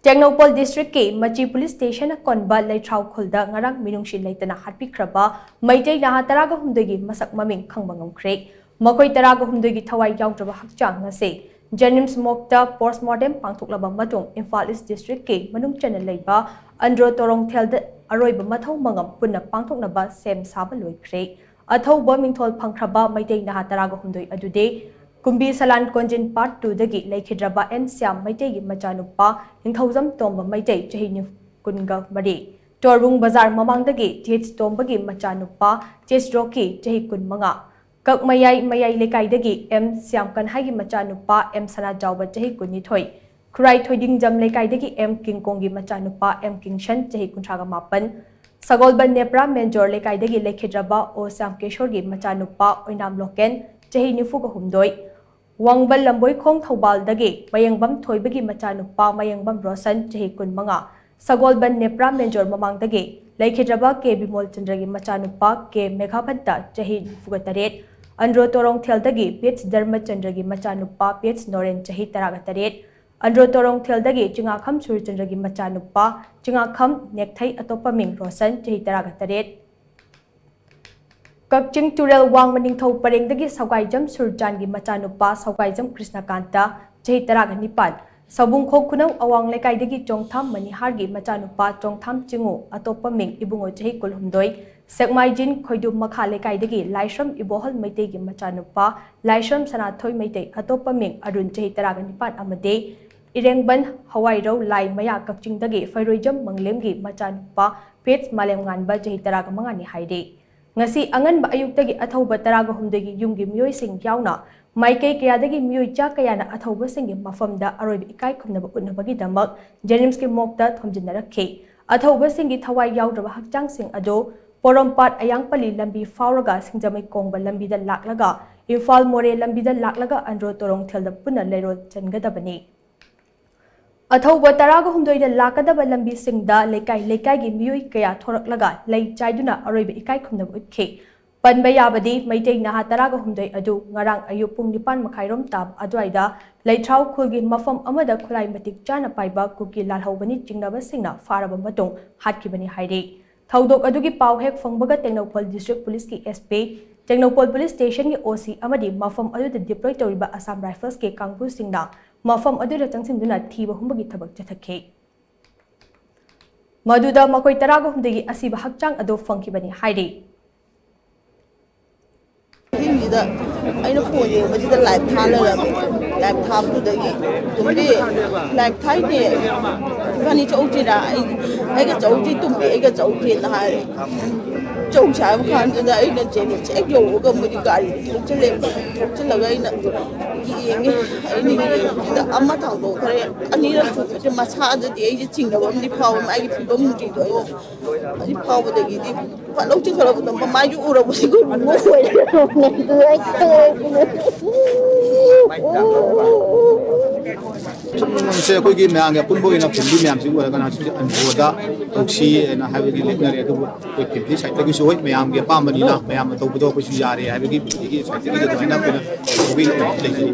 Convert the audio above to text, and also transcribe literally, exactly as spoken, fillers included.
ꯇꯦꯡꯅꯧꯄꯜ ꯗꯤꯁꯇ꯭ꯔꯤꯛꯀꯤ ꯃꯆꯤ police station ꯑꯀꯣꯟꯕ ꯂꯩꯊ꯭ꯔꯥꯎ ꯈꯨꯜꯗ ꯉꯔꯥꯡ ꯃꯤꯅꯨꯡꯁꯤ ꯂꯩꯇꯅ ꯍꯥꯠꯄꯤꯈ꯭ꯔꯕ ꯃꯩꯇꯩ ꯅꯍꯥ ꯇꯔꯥꯒ ꯍꯨꯝꯗꯣꯏꯒꯤ ꯃꯁꯛ ꯃꯃꯤꯡ ꯈꯪꯕ ꯉꯝꯈ꯭ꯔꯦ꯫ ꯃꯈꯣꯏ ꯇꯔꯥꯒ ꯍꯨꯝꯗꯣꯏꯒꯤ ꯊꯋꯥꯏ ꯌꯥꯎꯗ꯭ꯔꯕ ꯍꯛꯆꯥꯡ ꯉꯁꯤ ꯖꯦꯅꯤꯝꯁ ꯃꯣꯔꯒꯇ ꯄꯣꯁꯃꯣꯔꯇꯦꯝ ꯄꯥꯡꯊꯣꯛꯂꯕ ꯃꯇꯨꯡ ꯏꯝꯐꯥꯜ ꯏꯁ ꯗꯤꯁꯇ꯭ꯔꯤꯛꯀꯤ ꯃꯅꯨꯡ ꯆꯟꯅ ꯂꯩꯕ ꯑꯟꯗ꯭ꯔꯣ ꯇꯣꯔꯣꯡꯊꯦꯜꯗ ꯑꯔꯣꯏꯕ ꯃꯊꯧ ꯃꯉꯝ ꯄꯨꯟꯅ ꯄꯥꯡꯊꯣꯛꯅꯕ ꯁꯦꯝ ꯁꯥꯕ ꯂꯣꯏꯈ꯭ꯔꯦ꯫ ꯑꯊꯧꯕ ꯃꯤꯡꯊꯣꯜ ꯐꯪꯈ꯭ꯔꯕ ꯃꯩꯇꯩ ꯅꯍꯥ ꯇꯔꯥꯒ ꯍꯨꯝꯗꯣꯏ ꯑꯗꯨꯗꯤ ꯀꯨꯝꯕꯤ ꯁꯂꯥꯟ ꯀꯣꯟꯖꯤꯟ ꯄꯥꯔꯠ ꯇꯨꯗꯒꯤ ꯂꯩꯈꯤꯗ꯭ꯔꯕ ꯑꯦꯟ ꯁ꯭ꯌꯥꯝ ꯃꯩꯇꯩꯒꯤ ꯃꯆꯥꯅꯨꯄꯥ ꯅꯤꯡꯊꯧꯖꯝ ꯇꯣꯝꯕ ꯃꯩꯇꯩ ꯆꯍꯤ ꯅꯤꯐꯨ ꯀꯨꯟꯒ ꯃꯔꯤ, ꯇꯣꯔꯕꯨꯡ ꯕꯖꯥꯔ ꯃꯃꯥꯡꯗꯒꯤ ꯇꯦꯖ ꯇꯣꯝꯕꯒꯤ ꯃꯆꯥꯅꯨꯄꯥ ꯇꯦꯖ ꯔꯣꯀꯤ ꯆꯍꯤ ꯀꯨꯟꯃꯉꯥ, ꯀꯛꯃꯌꯥꯏ ꯃꯌꯥꯏ ꯂꯩꯀꯥꯏꯗꯒꯤ ꯑꯦꯝ ꯁ꯭ꯌꯥꯝ ꯀꯟꯍꯥꯏꯒꯤ ꯃꯆꯥꯅꯨꯄꯥ ꯑꯦꯝ ꯁꯅꯥꯖꯥꯎꯕ ꯆꯍꯤ ꯀꯨꯟꯅꯤꯊꯣꯏ, ꯈꯨꯔꯥꯏ ꯊꯣꯏꯗꯤꯡꯖꯝ ꯂꯩꯀꯥꯏꯗꯒꯤ ꯑꯦꯝ ꯀꯤꯡꯀꯣꯡꯒꯤ ꯃꯆꯥꯅꯨꯄꯥ ꯑꯦꯝ ꯀꯤꯡꯁꯟ ꯆꯍꯤ ꯀꯨꯟꯊ꯭ꯔꯥꯒ ꯃꯥꯄꯟ, ꯁꯒꯣꯜꯕꯟ ꯅꯦꯄ꯭ꯔꯥ ꯃꯦꯟꯖꯣꯔ ꯂꯩꯀꯥꯏꯗꯒꯤ ꯂꯩꯈꯤꯗ꯭ꯔꯕ ꯑꯣ ꯁ꯭ꯌꯥꯝ ꯀꯦꯁꯣꯔꯒꯤ ꯃꯆꯥꯅꯨꯄꯥ ꯑꯣꯏꯅꯥꯝ ꯂꯣꯀꯦꯟ ꯆꯍꯤ ꯅꯤꯐꯨꯒ ꯍꯨꯝꯗꯣꯏ, ꯋꯥꯡꯕꯜ ꯂꯝꯕꯣꯏꯈꯣꯡ ꯊꯧꯕꯥꯜꯗꯒꯤ ꯃꯌꯦꯡꯕꯝ ꯊꯣꯏꯕꯒꯤ ꯃꯆꯥꯅꯨꯄꯥ ꯃꯌꯦꯡꯕꯝ ꯔꯣꯁꯟ ꯆꯍꯤ ꯀꯨꯟꯃꯉꯥ, ꯁꯒꯣꯜꯕꯟ ꯅꯦꯄ꯭ꯔꯥ ꯃꯦꯟꯖꯣꯔ ꯃꯃꯥꯡꯗꯒꯤ ꯂꯩꯈꯤꯗ꯭ꯔꯕ ꯀꯦ ꯕꯤꯃꯣꯜ ꯆꯟꯗ꯭ꯔꯒꯤ ꯃꯆꯥꯅꯨꯄꯥ ꯀꯦ ꯃꯦꯘꯥꯚꯟꯇ ꯆꯍꯤ ꯅꯤꯐꯨꯒ ꯇꯔꯦꯠ, ꯑꯟꯗ꯭ꯔꯣ ꯇꯣꯔꯣꯡꯊꯦꯜꯗꯒꯤ ꯄꯦꯠꯁ ꯙꯔꯃꯆꯟꯗ꯭ꯔꯒꯤ ꯃꯆꯥꯅꯨꯄꯥ ꯄꯦꯠꯁ ꯅꯣꯔꯦꯟ ꯆꯍꯤ ꯇꯔꯥꯒ ꯇꯔꯦꯠ, ꯑꯟꯗ꯭ꯔꯣ ꯇꯣꯔꯣꯡꯊꯦꯜꯗꯒꯤ ꯆꯤꯉꯥꯈꯝ ꯁꯨꯔꯆꯟꯗ꯭ꯔꯒꯤ ꯃꯆꯥꯅꯨꯄꯥ ꯆꯤꯉꯥꯈꯝ ꯅꯦꯛꯊꯩ ꯑꯇꯣꯞꯄ ꯃꯤꯡ ꯔꯣꯁꯟ ꯆꯍꯤ ꯇꯔꯥꯒ ꯇꯔꯦꯠ, ꯀꯛꯆꯤꯡ ꯇꯨꯔꯦꯜ ꯋꯥꯡꯃ ꯅꯤꯡꯊꯧ ꯄꯔꯦꯡꯗꯒꯤ ꯁꯧꯒꯥꯏꯖꯝ ꯁꯨꯔꯆꯥꯟꯒꯤ ꯃꯆꯥꯅꯨꯄꯥ ꯁꯧꯒꯥꯏꯖꯝ ꯀ꯭ꯔꯤꯁꯅꯀꯥꯟꯇ ꯆꯍꯤ ꯇꯔꯥꯒ ꯅꯤꯄꯥꯟ, ꯁꯥꯎꯕꯨꯡꯈꯣꯛ ꯈꯨꯅꯧ ꯑꯋꯥꯡ ꯂꯩꯀꯥꯏꯗꯒꯤ ꯆꯣꯡꯊꯥꯝ ꯃꯅꯤꯍꯥꯔꯒꯤ ꯃꯆꯥꯅꯨꯄꯥ ꯆꯣꯡꯊꯥꯝ ꯆꯤꯡꯉꯨ ꯑꯇꯣꯞꯄ ꯃꯤꯡ ꯏꯕꯨꯡꯉꯣ ꯆꯍꯤ ꯀꯨꯟꯍꯨꯝꯗꯣꯏ, ꯁꯦꯛꯃꯥꯏꯖꯤꯟ ꯈꯣꯏꯗꯨꯝ ꯃꯈꯥ ꯂꯩꯀꯥꯏꯗꯒꯤ ꯂꯥꯏꯁ꯭ꯔꯝ ꯏꯕꯣꯍꯜ ꯃꯩꯇꯩꯒꯤ ꯃꯆꯥꯅꯨꯄꯥ ꯂꯥꯏꯁ꯭ꯔꯝ ꯁꯅꯥꯊꯣꯏ ꯃꯩꯇꯩ ꯑꯇꯣꯞꯄ ꯃꯤꯡ ꯑꯔꯨꯟ ꯆꯍꯤ ꯇꯔꯥꯒ ꯅꯤꯄꯥꯟ ꯑꯃꯗꯤ ꯏꯔꯦꯡꯕꯟ ꯍꯋꯥꯏꯔꯧ ꯂꯥꯏ ꯃꯌꯥ ꯀꯛꯆꯤꯡꯗꯒꯤ ꯐꯩꯔꯣꯏꯖꯝ ꯃꯪꯂꯦꯝꯒꯤ ꯃꯆꯥꯅꯨꯄꯥ ꯄꯦꯠꯁ ꯃꯥꯂꯦꯝꯉꯥꯟꯕ ꯆꯍꯤ ꯇꯔꯥꯒ ꯃꯉꯥꯅꯤ ꯍꯥꯏꯔꯤ꯫ ꯉꯁꯤ ꯑꯉꯟꯕ ꯑꯌꯨꯛꯇꯒꯤ ꯑꯊꯧꯕ ꯇꯔꯥꯒ ꯍꯨꯝꯗꯣꯏꯒꯤ ꯌꯨꯝꯒꯤ ꯃꯤꯑꯣꯏꯁꯤꯡ ꯌꯥꯎꯅ ꯃꯥꯏꯀꯩ ꯀꯌꯥꯗꯒꯤ ꯃꯤꯑꯣꯏ ꯆꯥ ꯀꯌꯥꯅ ꯑꯊꯧꯕꯁꯤꯡꯒꯤ ꯃꯐꯝꯗ ꯑꯔꯣꯏꯕ ꯏꯀꯥꯏ ꯈꯨꯝꯅꯕ ꯎꯠꯅꯕꯒꯤꯗꯃꯛ ꯖꯦꯅꯤꯝꯁꯀꯤ ꯃꯣꯔꯒꯇ ꯊꯣꯝꯖꯤꯟꯅꯔꯛꯈꯤ꯫ ꯑꯊꯧꯕꯁꯤꯡꯒꯤ ꯊꯋꯥꯏ ꯌꯥꯎꯗ꯭ꯔꯕ ꯍꯛꯆꯥꯡꯁꯤꯡ ꯑꯗꯨ ꯄꯣꯔꯣꯝꯄꯥꯠ ꯑꯌꯥꯡꯄꯜꯂꯤ ꯂꯝꯕꯤ ꯐꯥꯎꯔꯒ ꯁꯤꯡꯖꯃꯩ ꯀꯣꯡꯕ ꯂꯝꯕꯤꯗ ꯂꯥꯛꯂꯒ ꯏꯝꯐꯥꯜ ꯃꯣꯔꯦ ꯂꯝꯕꯤꯗ ꯂꯥꯛꯂꯒ ꯑꯟꯗ꯭ꯔꯣ ꯇꯣꯔꯣꯡꯊꯦꯜꯗ ꯄꯨꯟꯅ ꯂꯩꯔꯣꯜ ꯆꯟꯒꯗꯕꯅꯤ꯫ ꯑꯊꯧꯕ ꯇꯔꯥꯒ ꯍꯨꯝꯗꯣꯏꯗ ꯂꯥꯛꯀꯗꯕ ꯂꯝꯕꯤꯁꯤꯡꯗ ꯂꯩꯀꯥꯏ ꯂꯩꯀꯥꯏꯒꯤ ꯃꯤꯑꯣꯏ ꯀꯌꯥ ꯊꯣꯔꯛꯂꯒ ꯂꯩ ꯆꯥꯏꯗꯨꯅ ꯑꯔꯣꯏꯕ ꯏꯀꯥꯏ ꯈꯨꯝꯅꯕ ꯎꯠꯈꯤ꯫ ꯄꯟꯕ ꯌꯥꯕꯗꯤ ꯃꯩꯇꯩ ꯅꯍꯥ ꯇꯔꯥꯒ ꯍꯨꯝꯗꯣꯏ ꯑꯗꯨ ꯉꯔꯥꯡ ꯑꯌꯨꯛ ꯄꯨꯡ ꯅꯤꯄꯥꯟ ꯃꯈꯥꯏꯔꯣꯝ ꯇꯥꯕ ꯑꯗꯨꯋꯥꯏꯗ ꯂꯩꯊ꯭ꯔꯥꯎ ꯈꯨꯜꯒꯤ ꯃꯐꯝ ꯑꯃꯗ ꯈꯨꯠꯂꯥꯏ ꯃꯇꯤꯛ ꯆꯥꯅ ꯄꯥꯏꯕ ꯀꯨꯀꯤ ꯂꯥꯜꯍꯧꯕꯅꯤ ꯆꯤꯡꯅꯕꯁꯤꯡꯅ ꯐꯥꯔꯕ ꯃꯇꯨꯡ ꯍꯥꯠꯈꯤꯕꯅꯤ ꯍꯥꯏꯔꯤ꯫ ꯊꯧꯗꯣꯛ ꯑꯗꯨꯒꯤ ꯄꯥꯎ ꯍꯦꯛ ꯐꯪꯕꯒ ꯇꯦꯡꯅꯧꯄꯜ District Police ꯀꯤ S P, Tengnoupal Police Station ꯒꯤ O C ꯑꯃꯗꯤ ꯃꯐꯝ ꯑꯗꯨꯗ deploy ꯇꯧꯔꯤꯕ Assam Rifles ꯀꯤ ꯀꯥꯡꯕꯨꯁꯤꯡꯅ ꯃꯐꯝ ꯑꯗꯨꯗ ꯆꯪꯁꯤꯟꯗꯨꯅ ꯊꯤꯕ ꯍꯨꯝꯕꯒꯤ ꯊꯕꯛ ꯆꯠꯊꯈꯤ꯫ ꯃꯗꯨꯗ ꯃꯈꯣꯏ ꯇꯔꯥꯒ ꯍꯨꯝꯗꯣꯏꯒꯤ ꯑꯁꯤꯕ ꯍꯛꯆꯥꯡ ꯑꯗꯨ ꯐꯪꯈꯤꯕꯅꯤ ꯍꯥꯏꯔꯤ꯫ ꯑꯍꯤꯡꯁꯤꯗ ꯑꯩꯅ phone ꯌꯦꯡꯕꯁꯤꯗ live ꯊꯥ ꯂꯩꯔꯝꯃꯦ꯫ Live ꯊꯥꯕꯗꯨꯗꯒꯤ "ꯇꯣꯝꯕꯤ, live ꯊꯥꯏꯅꯦ, ꯏꯕꯥꯅꯤ ꯆꯧꯁꯤꯔꯥ?" ꯑꯩ, "ꯑꯩꯒ ꯆꯧꯁꯤ ꯇꯣꯝꯕꯤ, ꯑꯩꯒ ꯆꯧꯁꯦꯅ" ꯍꯥꯏꯔꯦ꯫ ꯆꯧꯁꯦ ꯍꯥꯏꯕ ꯀꯥꯟꯗꯨꯗ ꯑꯩꯅ ꯆꯦꯟꯕꯁꯦ ꯍꯦꯛ ꯌꯧꯕꯒ ꯃꯣꯏꯗꯤ ꯒꯥꯔꯤꯗ ꯊꯣꯛꯆꯜꯂꯦ꯫ ꯊꯣꯛꯆꯜꯂꯒ ꯑꯩꯅ ꯌꯦꯡꯉꯦ꯫ ꯑꯩꯅ ꯌꯦꯡꯕꯁꯤꯗ ꯑꯃ ꯊꯥꯡꯗꯣꯛꯈ꯭ꯔꯦ, ꯑꯅꯤꯔꯛ ꯁꯨꯕꯁꯦ ꯃꯁꯥꯗꯗꯤ ꯑꯩꯁꯦ ꯆꯤꯡꯅꯕ ꯑꯃꯗꯤ ꯐꯥꯎꯋꯦ, ꯃꯥꯒꯤ ꯐꯤꯕꯝ ꯅꯨꯡꯁꯤꯗꯣ ꯑꯩ ꯍꯧꯖꯤꯛ ꯐꯥꯎꯕꯗꯒꯤꯗꯤ ꯐꯠ ꯂꯧ ꯆꯤꯡꯈꯠꯂꯛꯄꯗ ꯃꯃꯥꯏꯁꯨ ꯎꯔꯕꯁꯤꯒ ꯃꯣꯏ ꯑꯣꯏꯔꯦ꯫ ꯑꯗꯨ ꯑꯩ ꯈꯪꯉꯦ꯫ ꯁꯨꯝ ꯁꯦ ꯑꯩꯈꯣꯏꯒꯤ ꯃꯌꯥꯝꯒꯤ ꯑꯄꯨꯟꯕ ꯑꯣꯏꯅ family ꯃꯌꯥꯝꯁꯤ ꯎꯔꯒꯅ ꯍꯧꯖꯤꯛ ꯑꯟꯗ꯭ꯔꯣꯗ ꯇꯧꯁꯤ ꯍꯥꯏꯅ ꯍꯥꯏꯕꯒꯤ ꯂꯦꯞꯅꯔꯦ꯫ ꯑꯗꯨꯕꯨ ꯑꯩꯈꯣꯏ family side ꯇꯒꯤꯁꯨ ꯍꯣꯏ ꯃꯌꯥꯝꯒꯤ ꯑꯄꯥꯝꯕꯅꯤꯅ ꯃꯌꯥꯝꯅ ꯇꯧꯕꯗꯣ ꯑꯩꯈꯣꯏꯁꯨ ꯌꯥꯔꯦ ꯍꯥꯏꯕꯒꯤ family ꯒꯤ side ꯇꯒꯤ ꯑꯗꯨꯃꯥꯏꯅ ꯑꯩꯈꯣꯏꯅ ꯇꯧꯕꯒꯤ ꯂꯩꯖꯔꯤ꯫